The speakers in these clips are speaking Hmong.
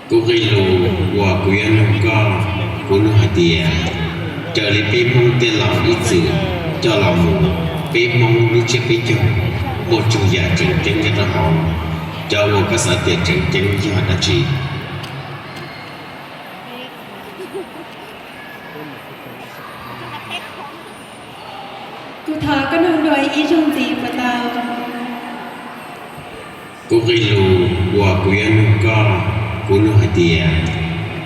Kuv nqe lus uas kuv yuav nug koj, kuv nug hais tias, raws li peb Hmoob tej laus ib txwm coj los mus, peb Hmoob lub tsiab peb caug muaj tsawg yam tseem ceeb nyob rau hauv, cov uas koj xav tias tseem ceeb yog dab tsi? Kuv thov koj nug dua ib zaug ntxiv puas tau? Kuv nqe lus uas kuv yuav nug koj, kuv nug hais tias,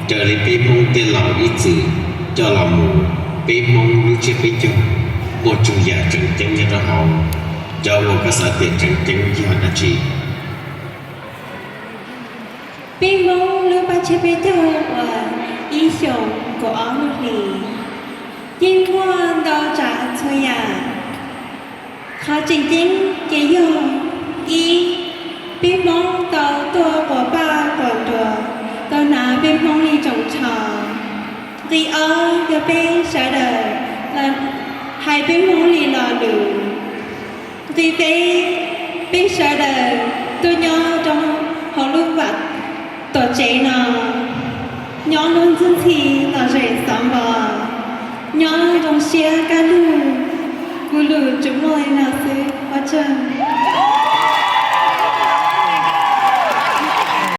raws li peb Hmoob tej laus ib txwm coj los mus, peb Hmoob lub tsiab peb caug muaj tsawg yam tseem ceeb nyob rau hauv, cov uas koj xav tias tseem ceeb yog dab tsi? Peb Hmoob lub paj tsiab peb caug uas ib xyoos kaum ob lub hlis yeej muaj ntau tsav txhua yam. Qhov tseem ceeb ces yog, ib, peb Hmoob tau tuaj quas paj quas nruas, tau hnav peb Hmoob li tsoos tsho. Nqe ob yog peb sawv daws hais peb Hmoob li lo lus. Nqe peb, peb sawv daws tuaj nyob rau hauv lub vam tuam tsev no, nyob luag ntxhwb ntxhi lom zem xov npos, nyob zoo siab kaj lug. Kuv lus tsuas muaj li no xwb, ua tsaug.